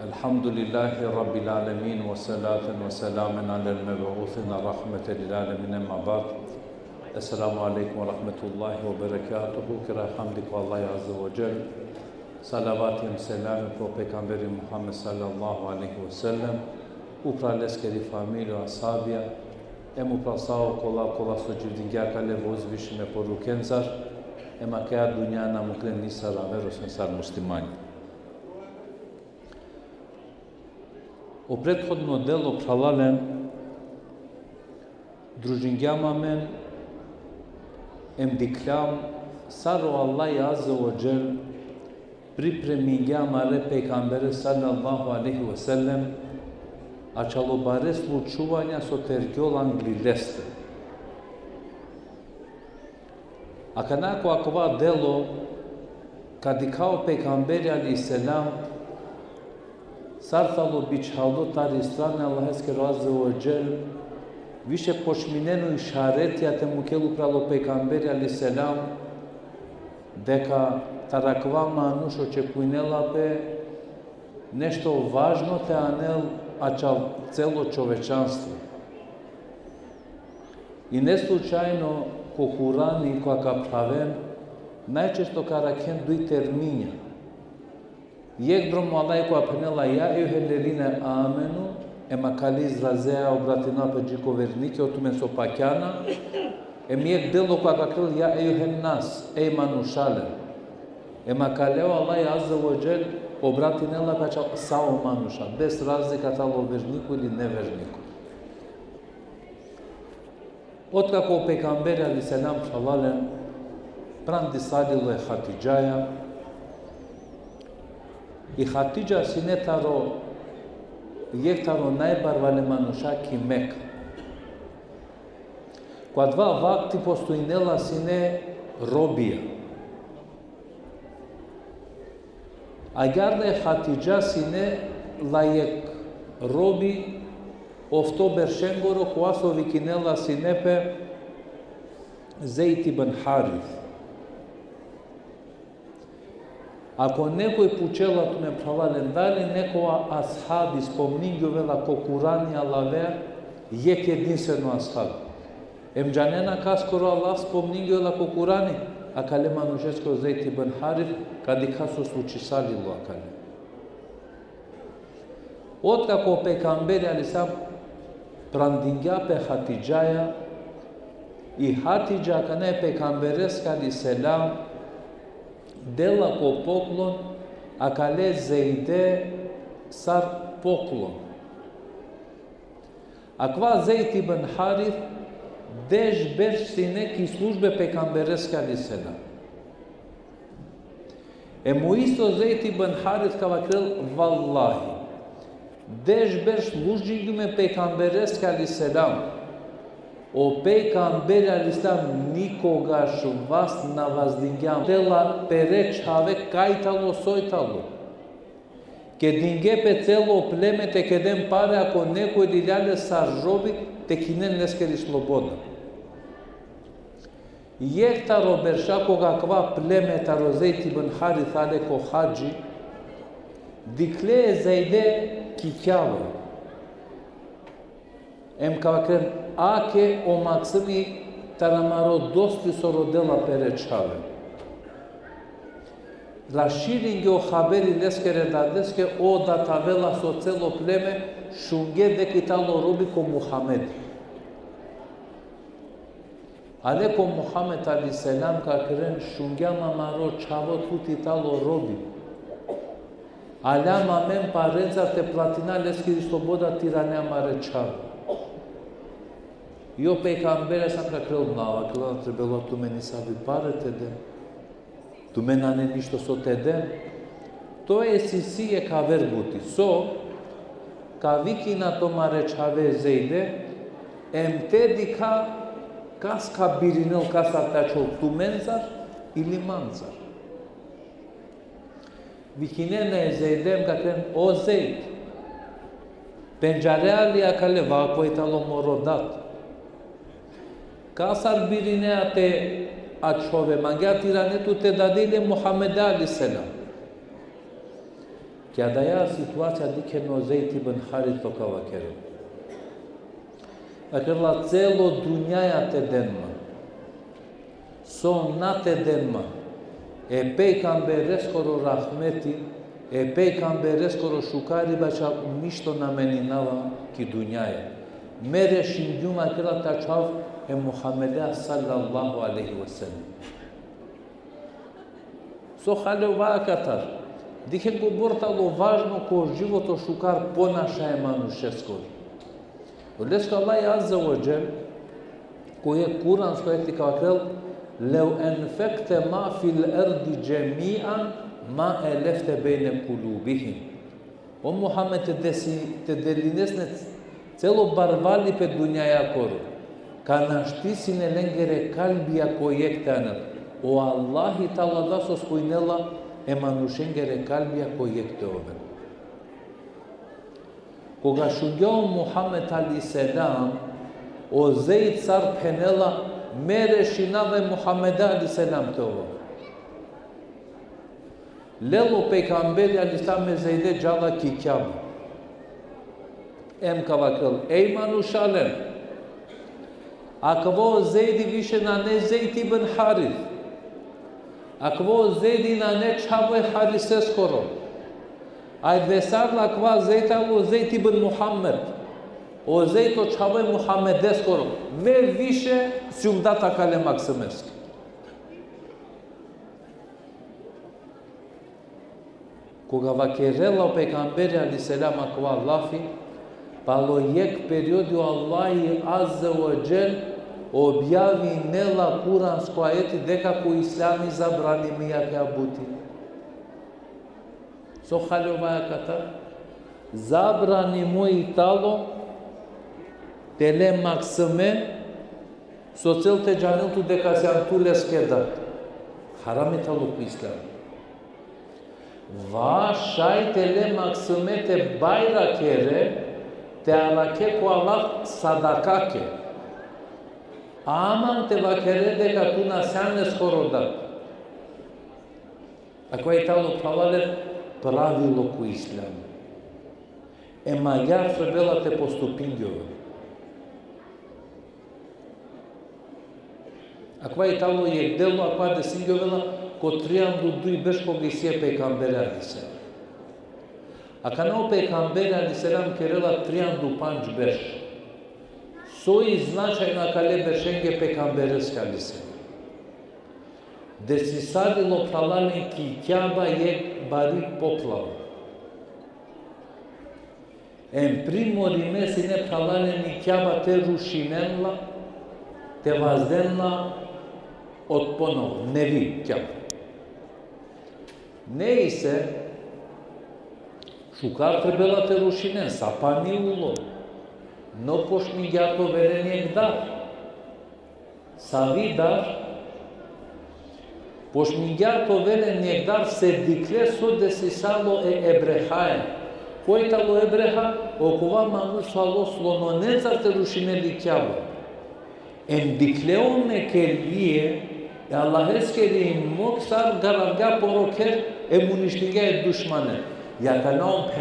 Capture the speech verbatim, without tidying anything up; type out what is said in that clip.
الحمد لله رب العالمين، وصلاة وسلام على المبعوث رحمة للعالمين، أما بعد. السلام عليكم ورحمة الله وبركاته. Kera hamdi ko Allah Azze ve Dželle. Salavat hem selami pro pejgamberi Muhammed sallallahu alejhi ve sellem, upra leskeri familija, ashabija, hem upra sa okola kola so dživdingja kale vozvišime porukencar, hem akaja dunja na muklen nisar aver osven sar muslimanja. O prethodno delo, phralalen, družingjam amen, em dikhljam sar o Allah Azze ve Dželle pripremingja amare pejgambere sallallahu alejhi ve sellem, ačhalo bare slučuvanja so tergjol angli leste. Akana ko akava delo, ka dikha o pejgamberi alejhi selam, sar tano bičhaldo tari strana e Allaheskoro Azze ve Dželle, više počminena o išaretija te mukel upral o pejgamberi alejhi selam, deka taro akava manuš očekujnela pe nešto važno te anel ačhal celo čovečanstvo. I ne slučajno ko Kurani, koga ka phraven, najčesto ka arakhen duj terminja. Jekh drom o Allah kova phenela: يا أيها الذين آمنوا, em akale izrazea obratinela pe dži ko vernike, o tumen so pakjana, em jekh delo kova ka vakerel: يا أيها الناس, ej manušalen. Em akale o Allah Azze ve Dželle obratinela pe ačhal sa o manuša, bez razlika tano verniko ili neverniko. Otkako o pejgamberi alejhi selam, phralalen, prandisalilo e Hatidžaja, i Hatidža sine taro, jekh taro najbarvale manuša ki Meka. Ko adava vakti postojnela sine robija. Agjaar da e Hatidža sine la jekh robi ofto beršengoro, kova so vikinela sine pe Zejd ibn Haris. Ako nekoj pučela tumen, phralalen, dali nekova ashabi spomningjovela ko Kurani alaver jekh edinstveno ashabi. Em džanena kaskoro Allah spomningjovela ko Kurani, akale manušeske, o Zejd ibn Haris, ka dikha so slučisalilo akale. Otkako o pejgamberi alejhi selam prandingja pe Hatidžaja, i Hatidža akana e pejgambereske alejhi selam dela ko poklon akale Zejde sar poklon. Akava Zejd ibn Haris deš berš sine ki službe pejgambereske alejhi selam. Em o isto Zejd ibn Haris ka vakerel: Vallahi, deš berš služingjum e pejgambereske alejhi selam, o pejgamberi alejhi selam nikogaš vas na vazdingja. Te la pere čhave kaj tano, soj tano. Kedinge pe celo pleme te keden pare, ako nekoj dilja le sar robi, te kinen leskeri sloboda. Jekh taro berša koga akava pleme taro Zejd ibn Haris ale ko hadži, dikhle e Zejde ki kjavo. Em ka vakeren: Ake o maksimi taro amaro dosti so rodela pere čhave. Raširinge o haberi leskere dadeske, o dad avela so celo pleme šunge deka i tano robi ko Muhammed. Ale ko Muhammed alejhi selam, ka vakeren: Šungjam amaro čhavo tut i tano robi. Aljam amen parencar te platina leskiri sloboda te irane amare čhave. I o pejgamberi alejhi selam ka vakerel: Na, vakerela, trebela tumen isavi pare te den. Tumen nane ništo so te den. To isi jekh aver buti. So, ka vikina tumare čhave Zejde, em te dikha kas ka birinel, kas ka ačhol, tumencar ili mancar. Vikinena e Zejde em ka vakeren: O Zejd, pendžarea li akale, akava i tano moro dad? Kasar birinea te ačhove, mangea te irane tut e dade ili e Muhammede alejhi selam? Ki adaja situacija dikhen o Zejd ibn Haris so ka vakerel. Vakerela: celo dunjaja te den ma, so na te den ma, e pejgambereskoro rahmeti, e pejgambereskoro šukariba, čak ništo na meninava ki dunjaja. Me rešingjum, vakerela, te ačhav e Muhammedea sallallahu alejhi ve sellem. So haljova akatar? Dikhen kobor tano važno ko životo šukar ponašanje manušeskoro. Odoleske Allah azze ve dželle, ko jekh kuransko ajeti ka vakerel: "Lev enfekte ma fil erdi džemi'an ma elefte bejne kulubihim." O Muhammed, te desi, te delines ne celo barvalipe dunjajakoro, ka našti sine lengere kalbija ko jekh te anel. O Allahi tano adava so spojnela e manušengere kalbija ko jekh te oven. Koga šungja o Muhammed alejhi selam, o Zejd sar phenela: me rešinava e Muhammede alejhi selam te ovav. Lel o pejgamberi alejhi selam e Zejde, džala ki Kjaba. Em ka vakerel: ej manušalen, akava o Zejdi više nane Zejd ibn Haris. Akava o Zejdi nane čhavo e Hariseskoro. Avdisar akava Zejd tano Zejd ibn Muhammed. O Zejd o čhavo e Muhammedeskoro. Me više sijum dat akale maksimeske. Koga vakerela o pejgamberi alejhi selam akava lafi, palo jekh periodi o Allahi azze ve dželle objavinela kuransko ajeti deka ko islami zabranimo i akaja buti. So haljova akatar? Zabranimo i tano te le maksime, so cel te džanel tu deka sian tu leske dat. Harami tano ko islam. Va šaj te le maksime te bajrakere, te arakhe ko Allah sadakake. Aman te vakere deka tu na sian leskoro dat. Akava i tano, phralalen, pravilo ko islam. Em agjaar trebela te postupingjovel. Akava i tano jekh delo, akava desingjovela ko trianda u duj berš koga isi e pejgambere alejhi selam. Akana o pejgamberi alejhi selam kerela trianda u pandž berš. So i značaj akale beršenge pejgambereske alejhi selam? Desisalo, phralalen, ki Kjaba jekh bari poplava. Em primorime sine, phralalen, i Kjaba te rušinen la, te vazden la otponovo, nevi Kjaba. Nejse, šukar trebela te rušinen, sa pani ulo. No počmingja te ovel len jekh dar. Savi dar? Počmingja te ovel len jekh dar, se dikhle so desisalo e Ebrehaja. Koj tano Ebreha? Okova manuš so alo slononencar te rušinel i Kjaba. Em dikhle o Mekelijie, e Allaheskeri mok sar garavgja poro kher em uništingja e dušmane. Akana on